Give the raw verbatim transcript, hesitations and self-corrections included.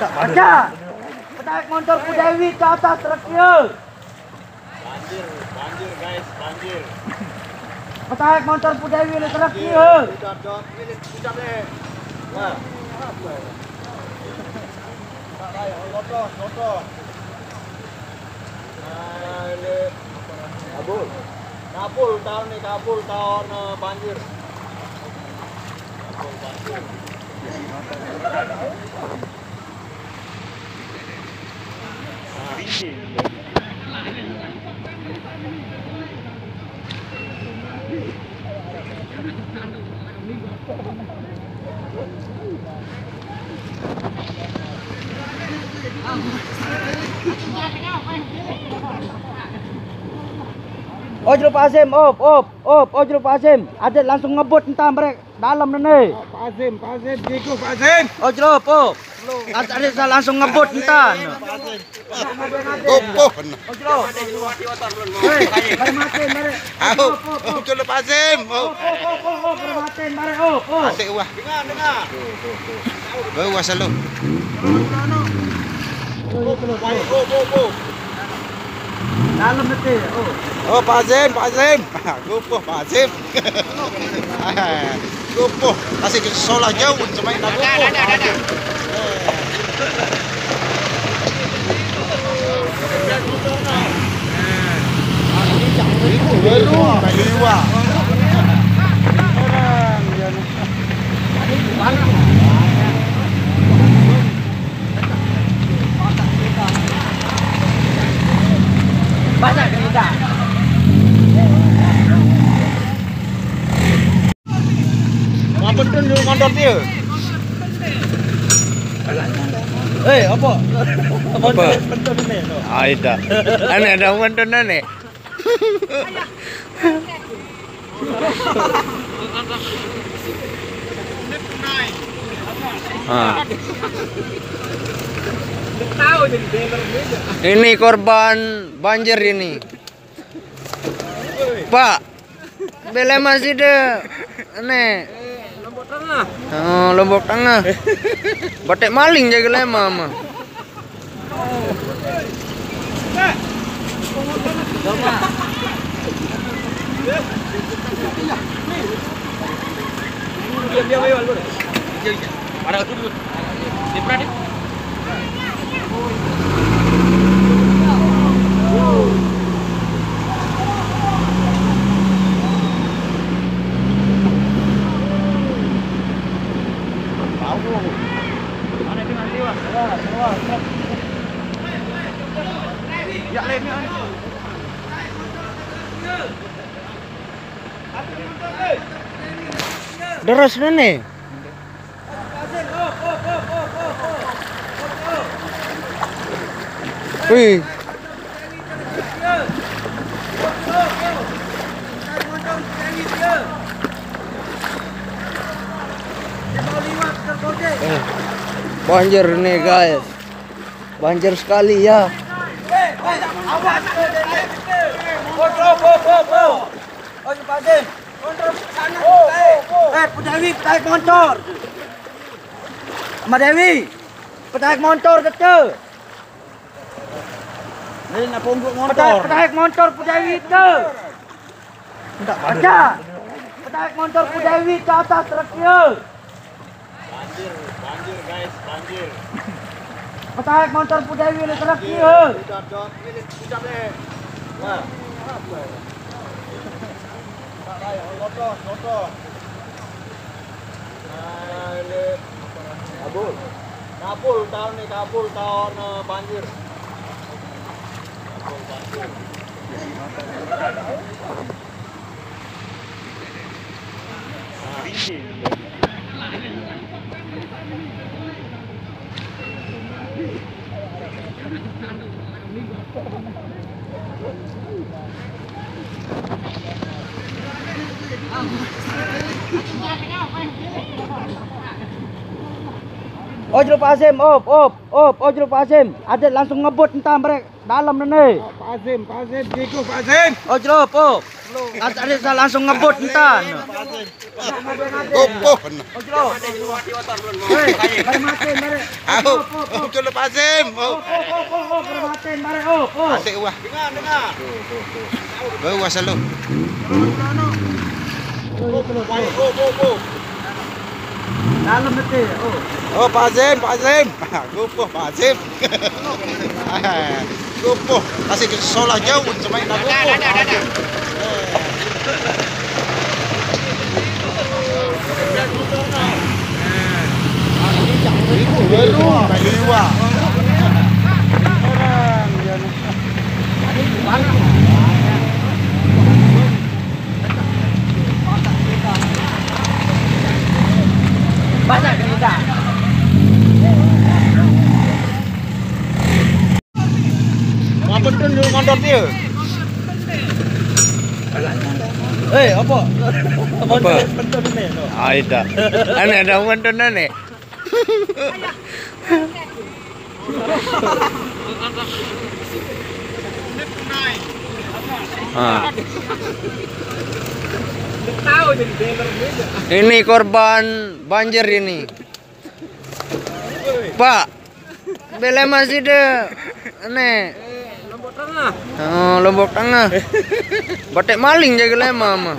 Baca. Petaik montor Pu Dewi ke atas truk dia. Banjir, banjir, guys, banjir. Petaik montor Pu Dewi le truk dia. Udah, udah, ini udah deh. Nah, apa ya? Lotos, lotos. Nah, ini kabul. Kabul tahun nih, kabul tahun, eh, banjir. Kabul banjir. Ojro Pak Azim, op, op, op, ojro Pak Azim. Adet langsung ngebut entar mereka dalam nene. Pak Azim, Pak Azim, Diego, Pak Azim. Ojro, op, op. Adet langsung ngebut entar. Gopoh. Ojro. Hei, mari mati, mari. Au, ojro Pak Azim. Au. Op, op, op, op, op, mari mati, mari, op, op. Asik wah. Dengar, dengar. Bau asal lu. Dalam mati, oh. Oh, Pak Azim, Pak Azim. Gopoh, Pak Azim. Gopoh, kasih solah jauh, cuma nak gopoh. Itu baru, liwat. Banyak cerita. Apa tu dulu mandor dia? Eh, apa? Apa? Pentun ni. Ah, itu. Aneh dah pentun ni. Ah. Ini korban banjir ini. Pak, bele masih de, ane. Lombok Tengah. Oh, Lombok Tengah. Batek maling jaga lema mah. Diam, diam, ayo, Alur. Iya, iya. Mana tu dulu? Dia pernah dia. Deres ni. Wih. Eh, banjir nih, guys. Banjir sekali ya. Eh, Pu Dewi, petaik montor. Ma Dewi, petaik montor kete. Ini nak pungguk motor. Petaik, petaik motor Pudewi tu. Ada. Petaik motor Pudewi ke atas truk dia. Banjir, banjir guys, banjir. Petaik motor Pudewi le truk dia. Udah dot, ini udah deh. Wah. Lotos, lotos. Nah, ini kabul. Kabul tahun ni, kabul tahun, eh, banjir. Kabul banjir. Ojro Pak Azim, op, op, op, ojro Pak Azim. Adik langsung ngebut entah mereka dalam ni. Pak Azim, Pak Azim, Pak Azim. Ojro, op. Langsung, adik langsung ngebut entah. Gopoh. Ojro. Hei, mari mati, mari. Au, ojro Pak Azim. Oh. Mari mati, mari. Oh, oh. Asik wah. Dengar, dengar. Baru wah selalu. Dalam betul. Oh. Oh, Pak Azim, Pak Azim. Gopoh Pak Azim. Gopoh, kasih kita solah jauh sama kita gopoh. Baru liwa. Banyak cerita. Apa tu dulu mandor dia? Eh, apa? Apa? Apa? Ah, itu. Aneh dah, apa tu aneh? Ah. Ini korban banjir ini. Pak, bele masih de, ane. Lombok Tengah. Oh, Lombok Tengah. Batik maling jaga lema mah.